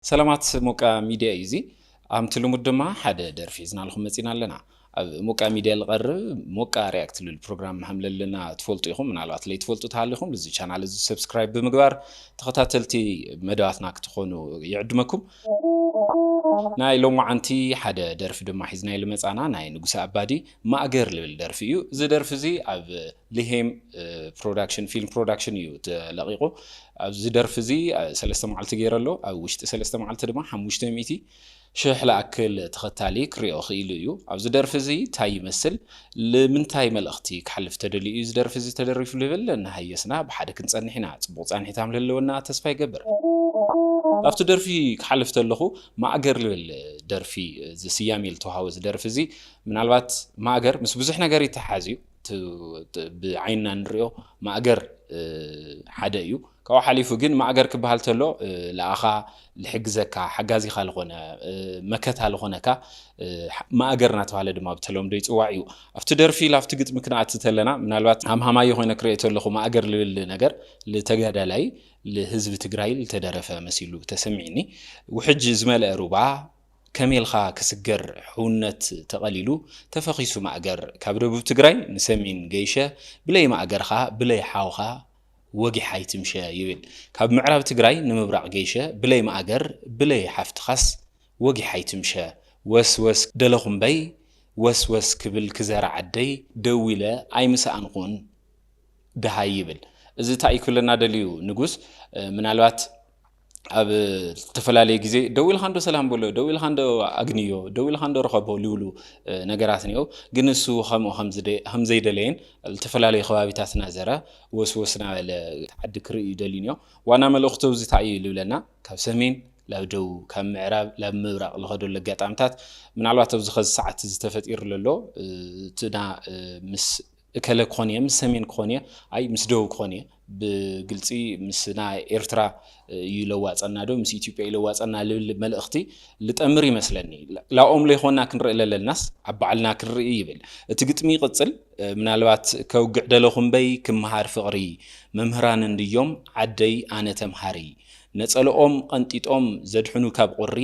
ሰላማት ሞቃ ሚድያ እዩ እዚ። ኣምቲ ልሙድ ድማ ሓደ ደርፊ ሒዝናልኩም መጺና ኣለና። ኣብ ሞቃ ሚድያ ዝቐርብ ሞቃ ሪያክት ልብል ፕሮግራም ሃምለልና ትፈልጡ ኢኹም። ምናልባት ለይትፈልጡ ተሃሊኹም፣ እዚ ቻናል እዚ ሰብስክራይብ ብምግባር ተኸታተልቲ መደባትና ክትኾኑ ይዕድመኩም። ናይ ሎማዓንቲ ሓደ ደርፊ ድማ ሒዝና ኢሉ መጻና፣ ናይ ንጉሰ ኣባዲ ማእገር ልብል ደርፊ እዩ። እዚ ደርፊ እዚ ኣብ ሊሄም ፕሮዳክሽን፣ ፊልም ፕሮዳክሽን እዩ ተለቂቑ። ኣብዚ ደርፊ እዚ ሰለስተ መዓልቲ ገይረ ኣሎ። ኣብ ውሽጢ ሰለስተ መዓልቲ ድማ ሓሙሽተ ሚእቲ ሽሕ ለኣክል ተኸታሊ ክሪኦ ክኢሉ እዩ። ኣብዚ ደርፊ እዚ እንታይ ይመስል፣ ንምንታይ መልእኽቲ ክሓልፍ ተደልዩ እዩ እዚ ደርፊ እዚ ተደሪፉ ልብል እናሃየስና ብሓደ ክንጸንሕ ኢና። ጽቡቕ ጻንሒት ኣምለለወና ተስፋ ይገብር። ኣብቲ ደርፊ ክሓልፍ ተለኹ ማእገር ልብል ደርፊ እዚ ስያሜ ዝተዋሃቦ እዚ ደርፊ እዚ ምናልባት ማእገር ምስ ብዙሕ ነገር ይተሓዝ እዩ። ብዓይንና ንሪኦ ማእገር ሓደ እዩ። ካብኡ ሓሊፉ ግን ማእገር ክበሃል ተሎ ለኣኻ ልሕግዘካ ሓጋዚኻ ልኾነ መከታ ልኾነካ ማእገር እናተባሃለ ድማ ብተለምዶ ይፅዋዕ እዩ። ኣብቲ ደርፊ ላብቲ ግጥሚ ክንኣቲ ተለና ምናልባት ሃምሃማዮ ኮይነ ክሪኦ ተለኹ ማእገር ልብል ነገር ልተጋዳላይ ልህዝቢ ትግራይ ልተደረፈ መሲሉ ተሰሚዕኒ። ውሕጅ ዝመልአ ሩባ ከመይ ኢልካ ክስገር ሕውነት ተቐሊሉ ተፈኺሱ ማእገር ካብ ደቡብ ትግራይ ንሰሜን ገይሸ ብለይ ማእገርኻ ብለይ ሓውኻ ወጊሕ ኣይትምሸ ይብል። ካብ ምዕራብ ትግራይ ንምብራቕ ገይሸ ብለይ ማእገር ብለይ ሓፍትኻስ ወጊሕ ኣይትምሸ። ወስ ወስ ደለኹምበይ ወስ ወስ ክብል ክዘራ ዓደይ ደዊለ ኣይምሰኣንኩን ደሃይ ይብል። እዚ እንታይ እዩ ክብለና ደልዩ ንጉስ? ምናልባት ኣብ ዝተፈላለየ ግዜ ደው ኢልካ እንዶ ሰላም በሎ፣ ደው ኢልካ እንዶ ኣግንዮ፣ ደው ኢልካ እንዶ ርኸቦ ልብሉ ነገራት እኒኦ። ግን እሱ ከምኡ ከም ዘይደለየን ዝተፈላለየ ከባቢታት እናዘረ ወስወስ እናበለ ዓዲ ክርኢ ደልዩ እኒኦ። ዋና መልእኽቱ ኣብዚ እንታይ እዩ ልብለና? ካብ ሰሜን ላብ ደቡብ፣ ካብ ምዕራብ ላብ ምብራቕ ዝኸደሉ ኣጋጣምታት ምናልባት ኣብዚ ኸዚ ሰዓት እዚ ተፈጢሩ ዘሎ እቲ ምስ እከለ ክኾን እየ፣ ምስ ሰሜን ክኾን እየ፣ ኣይ ምስ ደቡብ ክኾን እየ፣ ብግልፂ ምስ ናይ ኤርትራ እዩ ለዋፀና ዶ ምስ ኢትዮጵያ እዩ ለዋፀና ልብል መልእኽቲ ልጠምር ይመስለኒ። ላብኦም ለይኮና ክንርኢ ለለልናስ ኣብ ባዕልና ክንርኢ ይብል። እቲ ግጥሚ ይቕፅል። ምናልባት ከውግዕ ደለኹ እምበይ ክመሃር ፍቕሪ መምህራን እንድዮም ዓደይ ኣነ ተምሃሪ ነፀልኦም ቐንጢጦም ዘድሕኑ ካብ ቁሪ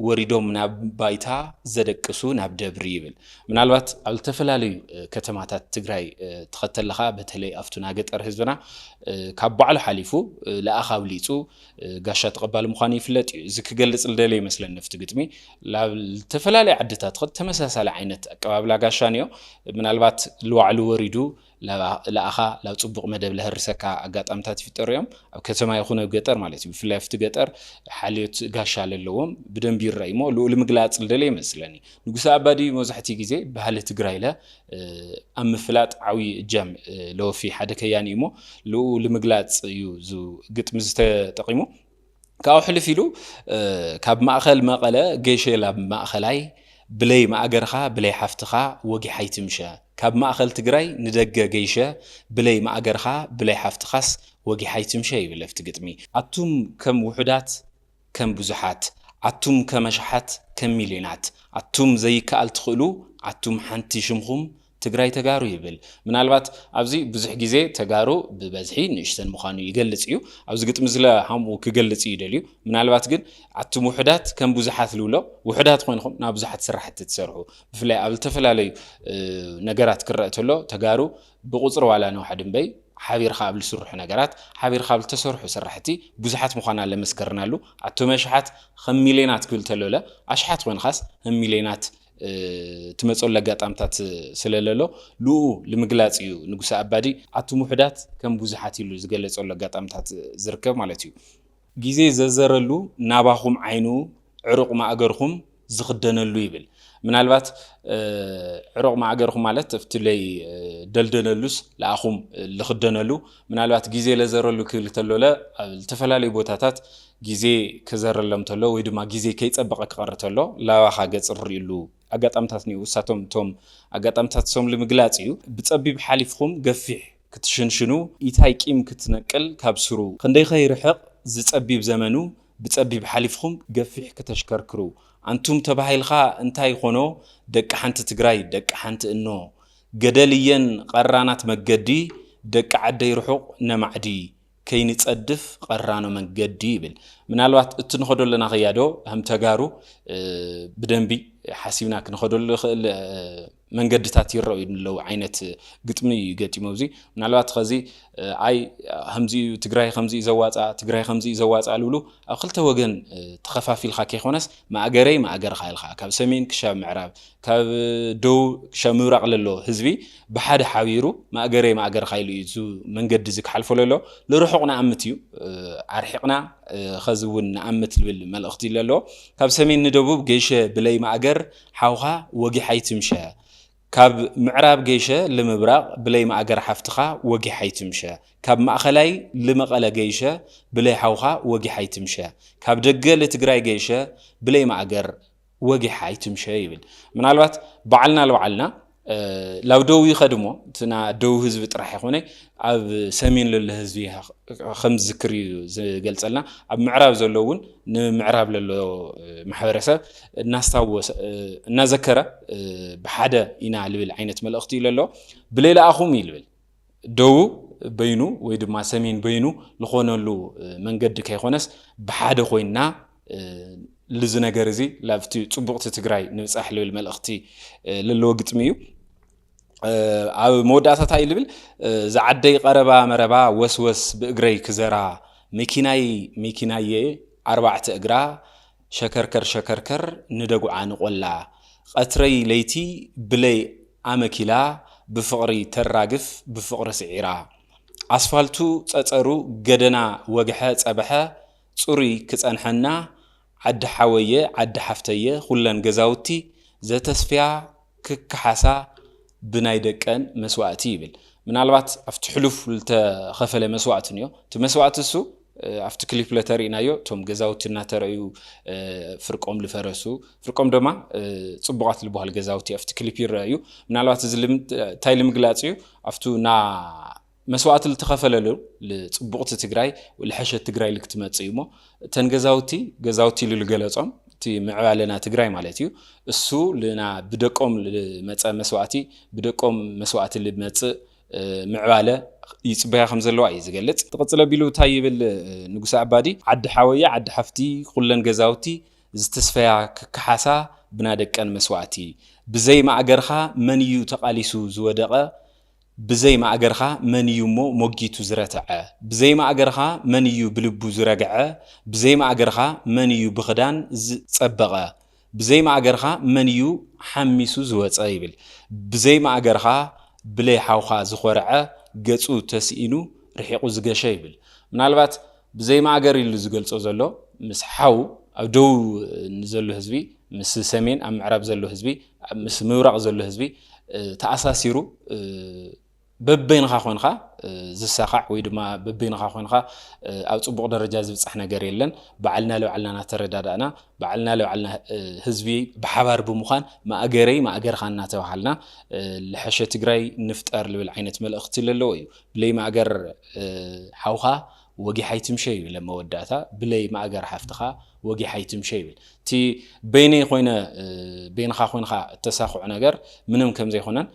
ወሪዶም ናብ ባይታ ዘደቅሱ ናብ ደብሪ ይብል። ምናልባት ኣብ ዝተፈላለዩ ከተማታት ትግራይ ትኸተለኻ በተለይ ኣብቱ ናገጠር ህዝብና ካብ ባዕሉ ሓሊፉ ለኣኻ ኣብሊፁ ጋሻ ተቐባሊ ምዃኑ ይፍለጥ እዩ። እዚ ክገልፅ ልደለ ይመስለኒ ኣብቲ ግጥሚ። ናብ ዝተፈላለዩ ዓድታት ተመሳሳሊ ዓይነት ኣቀባብላ ጋሻ ንዮ ምናልባት ልዋዕሉ ወሪዱ ለኣኻ ናብ ፅቡቕ መደብ ለህርሰካ ኣጋጣምታት ይፍጠሩ እዮም። ኣብ ከተማ ይኹን ኣብ ገጠር ማለት እዩ። ብፍላይ ኣብቲ ገጠር ሓልዮት ጋሻ ለለዎም ብደንቢ ይረኣዩ እሞ ልኡ ልምግላፅ ልደለ ይመስለኒ። ንጉሰ ኣባዲ መብዛሕትኡ ግዜ ባህሊ ትግራይ ለ ኣብ ምፍላጥ ዓብዪ እጃም ለወፊ ሓደ ከያኒ እዩ እሞ ልኡ ልምግላፅ እዩ ግጥሚ ዝተጠቂሙ። ካብኡ ሕልፍ ኢሉ ካብ ማእኸል መቐለ ገይሸ ላብ ማእኸላይ ብለይ ማእገርኻ ብለይ ሓፍትኻ ወጊሕ ኣይትምሸ። ካብ ማእኸል ትግራይ ንደገ ገይሸ ብለይ ማእገርኻ ብለይ ሓፍትኻስ ወጊሕ ኣይትምሸ ይብል ኣብቲ ግጥሚ። ኣቱም ከም ውሑዳት ከም ብዙሓት፣ ኣቱም ከመሽሓት ከም ሚልዮናት፣ ኣቱም ዘይከኣል ትኽእሉ፣ ኣቱም ሓንቲ ሽምኹም ትግራይ ተጋሩ ይብል። ምናልባት ኣብዚ ብዙሕ ግዜ ተጋሩ ብበዝሒ ንእሽተን ምዃኑ ይገልፅ እዩ። ኣብዚ ግጥሚ ዝለ ሃምኡ ክገልፅ እዩ ደልዩ። ምናልባት ግን ኣቱም ውሑዳት ከም ብዙሓት ልብሎ፣ ውሑዳት ኮይንኹም ናብ ብዙሓት ስራሕቲ ትሰርሑ። ብፍላይ ኣብ ዝተፈላለዩ ነገራት ክረአ ተሎ ተጋሩ ብቁፅሪ ዋላ ንውሓድ እምበይ ሓቢርካ ኣብ ዝስርሑ ነገራት ሓቢርካ ኣብ ዝተሰርሑ ስራሕቲ ብዙሓት ምዃና ለመስከርናሉ። ኣቱም ኣሽሓት ከም ሚልዮናት ክብል ተሎለ ኣሽሓት ኮይንካስ ከም ሚልዮናት ትመፀሉ ኣጋጣምታት ስለለሎ ልኡ ልምግላፅ እዩ ንጉሰ ኣባዲ ኣቱም ውሑዳት ከም ብዙሓት ኢሉ ዝገለፀሉ ኣጋጣምታት ዝርከብ ማለት እዩ። ግዜ ዘዘረሉ ናባኹም ዓይኑ ዕሩቕ ማእገርኹም ዝኽደነሉ ይብል። ምናልባት ዕሩቕ ማእገርኹም ማለት ኣብቲ ለይ ደልደነሉስ ለኣኹም ልኽደነሉ ምናልባት ግዜ ለዘረሉ ክብል ተሎለ ኣብ ዝተፈላለዩ ቦታታት ግዜ ክዘረሎም ተሎ ወይ ድማ ግዜ ከይፀበቐ ክቐሪ ተሎ ላባኻ ገፅ ርኢሉ ኣጋጣምታት ኒኡ እሳቶም እቶም ኣጋጣምታት ሶም ልምግላፅ እዩ። ብፀቢብ ሓሊፍኹም ገፊሕ ክትሽንሽኑ ኢታይ ቂም ክትነቅል ካብ ስሩ ክንደይኸ ይርሕቕ ዝጸቢብ ዘመኑ ብጸቢብ ሓሊፍኹም ገፊሕ ክተሽከርክሩ ኣንቱም ተባሂልኻ እንታይ ይኾኖ ደቂ ሓንቲ ትግራይ ደቂ ሓንቲ እኖ ገደል እየን ቐራናት መገዲ ደቂ ዓደይ ርሑቕ ነማዕዲ ከይንጸድፍ ቀራኖ መንገዲ ይብል። ምናልባት እቲ ንኸዶ ኣለና ከያዶ ከም ተጋሩ ብደንቢ ሓሲብና ክንኸደሉ ንኽእል መንገድታት ይረኣዩ ኣለዉ ዓይነት ግጥሚ እዩ ገጢሙ። እዚ ምናልባት ኸዚ ኣይ ከምዚ እዩ ትግራይ ከምዚ እዩ ዘዋፃ ትግራይ ከምዚ እዩ ዘዋፃ ልብሉ ኣብ ክልተ ወገን ተኸፋፊልካ ከይኮነስ ማእገረይ ማእገርካ ኢልካ ካብ ሰሜን ክሻብ ምዕራብ ካብ ደቡብ ክሻብ ምብራቕ ለሎ ህዝቢ ብሓደ ሓቢሩ ማእገረይ ማእገርካ ኢሉ እዩ እዚ መንገዲ እዚ ክሓልፎ ለሎ። ልርሑቕ ንኣምት እዩ ኣርሒቕና ኸዚ እውን ንኣምት ልብል መልእኽቲ ለሎ። ካብ ሰሜን ንደቡብ ገይሸ ብለይ ማእገር ሓውኻ ወጊሕ ኣይትምሸ። ካብ ምዕራብ ገይሸ ልምብራቕ ብለይ ማእገር ሓፍትኻ ወጊሕ ኣይትምሸ። ካብ ማእኸላይ ልመቐለ ገይሸ ብለይ ሓውኻ ወጊሕ ኣይትምሸ። ካብ ደገ ልትግራይ ገይሸ ብለይ ማእገር ወጊሕ ኣይትምሸ ይብል። ምናልባት ባዕልና ልባዕልና ላብ ደው ይኸድ እሞ እቲ ና ደው ህዝቢ ጥራሕ ይኾነ ኣብ ሰሜን ለሎ ህዝቢ ከም ዝዝክር እዩ ዝገልጸልና። ኣብ ምዕራብ ዘሎ እውን ንምዕራብ ለሎ ማሕበረሰብ እናስታወሰ እናዘከረ ብሓደ ኢና ልብል ዓይነት መልእኽቲ እዩ ለሎ። ብሌላ ኣኹም እዩ ልብል ደቡብ በይኑ ወይ ድማ ሰሜን በይኑ ዝኾነሉ መንገዲ ከይኾነስ ብሓደ ኮይንና ልዚ ነገር እዚ ላብቲ ፅቡቕቲ ትግራይ ንብፃሕ ልብል መልእኽቲ ለለዎ ግጥሚ እዩ። ኣብ መወዳእታ እንታይ እዩ ልብል? ዝዓደይ ቀረባ መረባ ወስወስ ብእግረይ ክዘራ መኪናይ መኪናየ ኣርባዕተ እግራ ሸከርከር ሸከርከር ንደጉዓ ንቆላ ቀትረይ ለይቲ ብለይ ኣመኪላ ብፍቕሪ ተራግፍ ብፍቕሪ ስዒራ ኣስፋልቱ ጸጸሩ ገደና ወግሐ ጸበሐ ጽሩይ ክጸንሐና ዓዲ ሓወየ ዓዲ ሓፍተየ ኩለን ገዛውቲ ዘተስፍያ ክከሓሳ ብናይ ደቀን መስዋእቲ ይብል። ምናልባት ኣብቲ ሕሉፍ ዝተኸፈለ መስዋእቲ ንዮ እቲ መስዋእቲ እሱ ኣብቲ ክሊፕ ለተርእናዮ እቶም ገዛውቲ እናተረእዩ ፍርቆም ልፈረሱ ፍርቆም ድማ ፅቡቓት ልበሃል ገዛውቲ ኣብቲ ክሊፕ ይረኣዩ። ምናልባት እዚ እንታይ ልምግላፅ እዩ ኣብቱ ና መስዋእቲ ልተኸፈለሉ ልፅቡቕቲ ትግራይ ልሐሸት ትግራይ ልክትመፅእ እዩ እሞ እተን ገዛውቲ ገዛውቲ ኢሉ ልገለፆም እቲ ምዕባለና ትግራይ ማለት እዩ። እሱ ልና ብደቆም ልመፀ መስዋእቲ ብደቆም መስዋእቲ ልመፅእ ምዕባለ ይፅበያ ከም ዘለዋ እዩ ዝገልፅ። ትቕፅለ ቢሉ እንታይ ይብል ንጉሰ ኣባዲ ዓዲ ሓወየ ዓዲ ሓፍቲ ኩለን ገዛውቲ ዝተስፈያ ክከሓሳ ብናደቀን መስዋእቲ ብዘይ ማእገርኻ መን እዩ ተቓሊሱ ዝወደቐ ብዘይ ማእገርኻ መን እዩ እሞ ሞጊቱ ዝረተዐ ብዘይ ማእገርኻ መን እዩ ብልቡ ዝረግዐ ብዘይ ማእገርኻ መን እዩ ብኽዳን ዝጸበቐ ብዘይ ማእገርኻ መን እዩ ሓሚሱ ዝወፀ ይብል። ብዘይ ማእገርኻ ብለይ ሓውኻ ዝኾርዐ ገፁ ተስኢኑ ርሒቑ ዝገሸ ይብል። ምናልባት ብዘይ ማእገር ኢሉ ዝገልፆ ዘሎ ምስ ሓው ኣብ ደቡብ ንዘሎ ህዝቢ ምስ ሰሜን ኣብ ምዕራብ ዘሎ ህዝቢ ምስ ምብራቕ ዘሎ ህዝቢ ተኣሳሲሩ በበይንኻ ኮንካ ዝሳኻዕ ወይ ድማ በበይንኻ ኮንካ ኣብ ፅቡቕ ደረጃ ዝብፃሕ ነገር የለን። ባዕልና ለባዕልና እናተረዳዳእና ባዕልና ለባዕልና ህዝቢ ብሓባር ብምዃን ማእገረይ ማእገርካ እናተባሃልና ልሐሸ ትግራይ ንፍጠር ልብል ዓይነት መልእኽቲ ለለዎ እዩ። ብለይ ማእገር ሓውኻ ወጊሕ ኣይትምሸ ይብል መወዳእታ ብለይ ማእገር ሓፍትኻ ወጊሕ ኣይትምሸ ይብል። እቲ በይነይ ኮይነ በይንኻ ኮይንካ እተሳኽዖ ነገር ምንም ከም ዘይኮነን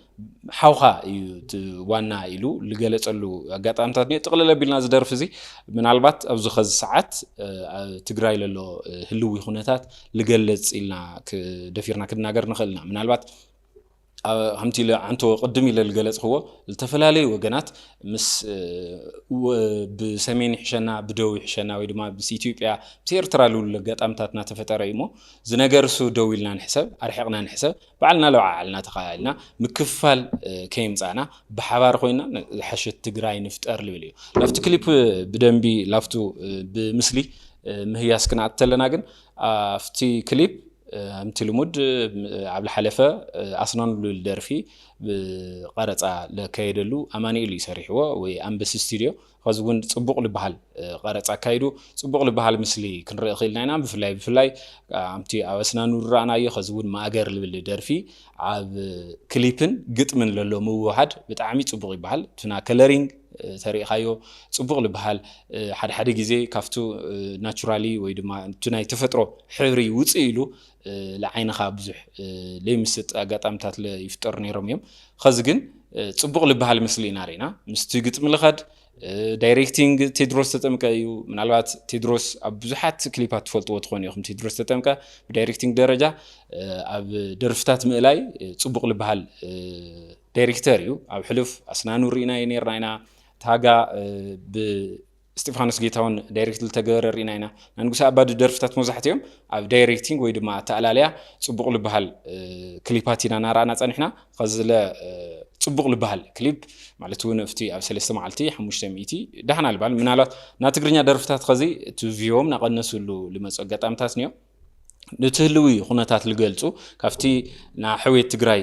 ሓውኻ እዩ እቲ ዋና ኢሉ ልገለፀሉ ኣጋጣሚታት እኒኦ። ጥቕልል ኣቢልና እዚ ደርፊ እዚ ምናልባት ኣብዚ ኸዚ ሰዓት ኣብ ትግራይ ለሎ ህልዊ ኩነታት ልገልፅ ኢልና ደፊርና ክናገር ንኽእል ኢና። ምናልባት ከምቲ ኢለ ዓንቶ ቅድም ኢለ ዝገለፅክዎ ዝተፈላለዩ ወገናት ምስ ብሰሜን ይሕሸና ብደቡብ ይሕሸና ወይ ድማ ምስ ኢትዮጵያ ምስ ኤርትራ ልብሉ ኣጋጣምታት እናተፈጠረ እዩ እሞ ዝነገር እሱ ደው ኢልና ንሕሰብ ኣርሒቕና ንሕሰብ ባዕልና ለባዕልና ተኸላልና ምክፍፋል ከይምፃና ብሓባር ኮይና ዝሓሸት ትግራይ ንፍጠር ልብል እዩ። ላፍቲ ክሊፕ ብደንቢ ላፍቱ ብምስሊ ምህያስ ክንኣት ተለና ግን ኣብቲ ክሊፕ ከምቲ ልሙድ ኣብ ዝሓለፈ ኣስናኑ ልብል ደርፊ ብቐረፃ ለካየደሉ ኣማኒኤል እዩ ሰሪሕዎ ወይ ኣንበሲ ስቱድዮ። ኸዚ እውን ፅቡቕ ልበሃል ቀረፃ ኣካይዱ ፅቡቕ ልበሃል ምስሊ ክንርኢ ክኢልና ኢና። ብፍላይ ብፍላይ ኣምቲ ኣብ ኣስናኑ ዝረኣናዮ ኸዚ እውን ማእገር ልብል ደርፊ ኣብ ክሊፕን ግጥምን ለሎ ምውሃድ ብጣዕሚ ፅቡቕ ይበሃል። ቱና ከለሪንግ ተሪእኻዮ ፅቡቕ ልበሃል ሓደ ሓደ ግዜ ካብቱ ናቹራሊ ወይ ድማ እቲ ናይ ተፈጥሮ ሕብሪ ውፅእ ኢሉ ንዓይንኻ ብዙሕ ለይምስጥ ኣጋጣምታት ይፍጠሩ ነይሮም እዮም። ኸዚ ግን ፅቡቕ ልበሃል ምስሊ ኢና ርኢና ምስቲ ግጥሚ ልኸድ ዳይሬክቲንግ ቴድሮስ ተጠምቀ እዩ። ምናልባት ቴድሮስ ኣብ ብዙሓት ክሊፓት ትፈልጥዎ ትኾኑ ኢኹም። ቴድሮስ ተጠምቀ ብዳይሬክቲንግ ደረጃ ኣብ ደርፍታት ምእላይ ፅቡቕ ዝበሃል ዳይሬክተር እዩ። ኣብ ሕሉፍ ኣስናኑ ርኢናዮ ነርና ኢና። ታጋ ብስጢፋኖስ ጌታውን ዳይሬክት ዝተገበረ ርኢና ኢና። ናይ ንጉሰ ኣባዲ ደርፍታት መብዛሕትኦም ኣብ ዳይሬክቲንግ ወይ ድማ ኣተኣላልያ ፅቡቕ ዝበሃል ክሊፓት ኢና ናረኣና ፀኒሕና። ከዝለ ፅቡቕ ዝበሃል ክሊፕ ማለት እውን ኣብቲ ኣብ ሰለስተ መዓልቲ ሓሙሽተ ሚእቲ ደሓን ኣልባል ምናልባት ናይ ትግርኛ ደርፍታት ከዚ እቲ ቪዮም ናቐነስሉ ልመፁ ኣጋጣምታት እኒኦ። ንትህልዊ ኩነታት ልገልፁ ካብቲ ና ሕውየት ትግራይ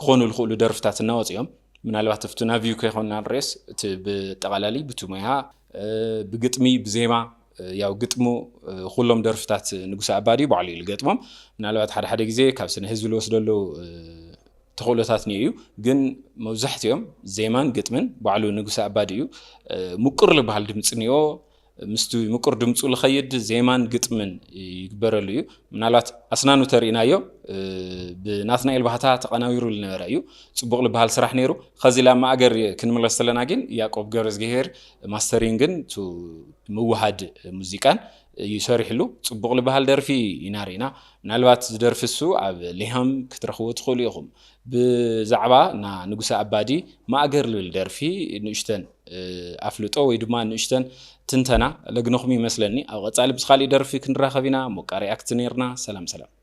ክኾኑ ልኽእሉ ደርፍታት እናወፅኦም ምናልባት ኣብቲ ናቪዩ ከይኮንና ንርእስ እቲ ብጠቓላሊ ብቲ ሞያ ብግጥሚ ብዜማ ያው ግጥሙ ኩሎም ደርፍታት ንጉሰ ኣባዲ ባዕሉ እዩ ልገጥሞም። ምናልባት ሓደ ሓደ ግዜ ካብ ስነ ህዝቢ ልወስደሉ ተኽእሎታት ኒኦ እዩ። ግን መብዛሕትኦም ዜማን ግጥምን ባዕሉ ንጉሰ ኣባዲ እዩ። ምቁር ልበሃል ድምፂ ኒኦ ምስቲ ምቁር ድምፁ ልኸይድ ዜማን ግጥምን ይግበረሉ እዩ። ምናልባት ኣስናኑ ተርእናዮ ብናትናኤል ባህታ ተቐናዊሩ ልነበረ እዩ። ፅቡቕ ልበሃል ስራሕ ነይሩ። ከዚ ላብ ማእገር ክንምለስ ተለና ግን ያዕቆብ ገብረዝግሄር ማስተሪንግን ምውሃድ ሙዚቃን እዩ ሰሪሕሉ። ፅቡቕ ልበሃል ደርፊ ኢና ርኢና። ምናልባት ዝደርፊ እሱ ኣብ ሊሃም ክትረኽቡ ትኽእሉ ኢኹም። ብዛዕባ ና ንጉሰ ኣባዲ ማእገር ልብል ደርፊ ንእሽተን ኣፍልጦ ወይ ድማ ንእሽተን ትንተና ለግነኹም ይመስለኒ። ኣብ ቐጻሊ ምስ ካሊእ ደርፊ ክንራኸብ ኢና። ሞቃሪ ኣክት ነርና። ሰላም ሰላም።